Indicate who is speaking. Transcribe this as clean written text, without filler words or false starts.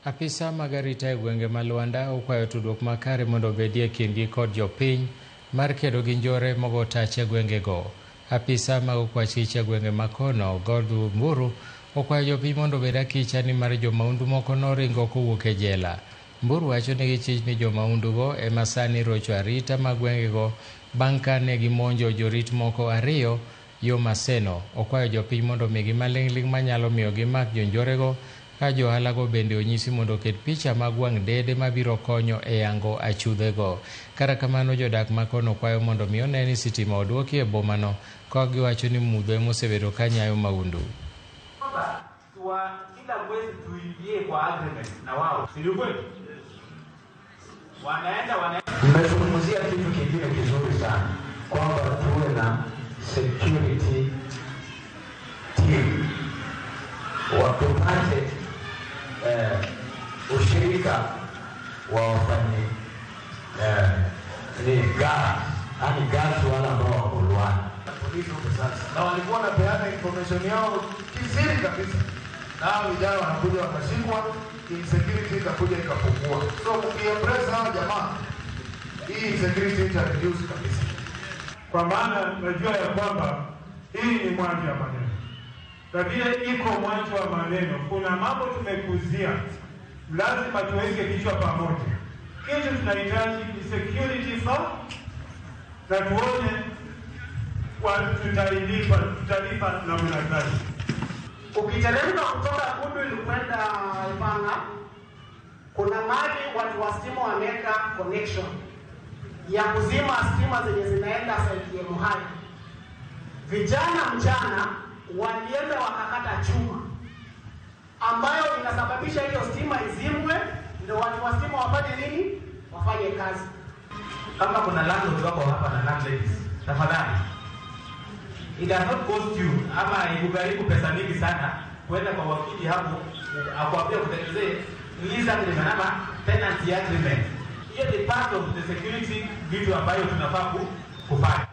Speaker 1: Apisa mag arita e gwenge ma Luanda okwayo tudruok makare mondo obedie e kindgi kod jopiny mar kedo gi njore mogo tach e gwengego. Apisa mag okwach kich e gwenge ma kono, Godwin Mburu, okwayo jopiny mondo obed akicha nimar jomaundu moko noringo kowuok e jela. Mburu wacho ni gichich ni jomaundugo ema sani rocho arita mag gwengego bang' ka ne gimonjo jorit moko ariyo yo Maseno. Okwayo jopiny mondo omigi maling'ling' manyalo miyo gimak jonjorego ka johala go bende onyisi mondo oket picha mag wang' dede mabiro konyo e yango achudhego. Kata kamano jodak ma kono kwayo mondo mi one ni sitima oduoki e bomano ka giwacho ni mudho emosebedo ka nyayo maundu.
Speaker 2: Kila mwezi tuingie kwa agreement na wao, si kweli? Wanaenda wanaenda.
Speaker 3: Mmezungumzia kitu kingine kizuri sana kwamba tuwe na security team watupate ushirika wa wafanyi ni guards, yani guards wale ambao wako Luanda.
Speaker 4: Polisi huko sasa, na walikuwa wanapeana information yao kisiri kabisa, na hao vijana wanakuja wakashikwa, insecurity ikakuja ikapungua. So mkiembrace hao jamaa, hii insecurity ita reduce kabisa.
Speaker 5: Kwa maana najua ya kwamba hii ni mwanzo wa maneno, na vile iko mwanzo wa maneno, kuna mambo tumekuzia, lazima tuweke kichwa pamoja. Kitu tunahitaji ni security fund, na tuone tutalipa namna gani.
Speaker 6: Ukiteremka kutoka Goodwill kwenda Ipanga, kuna mahali watu wa stima wameweka connection ya kuzima stima zenye zinaenda site ya Muhai. Vijana mchana walienda wakakata chuma ambayo inasababisha hiyo stima izimwe, ndio watu wa stima wafanye nini? Wafanye kazi.
Speaker 2: Kama kuna landlord wako hapa na landladies, tafadhali, it does not cost you ama ikugharimu pesa mingi sana kwenda kwa wakili hapo akwambia kutengenezee lease agreement ama tenancy agreement. Hiyo ni part of the security, vitu ambayo tunafaa kufanya.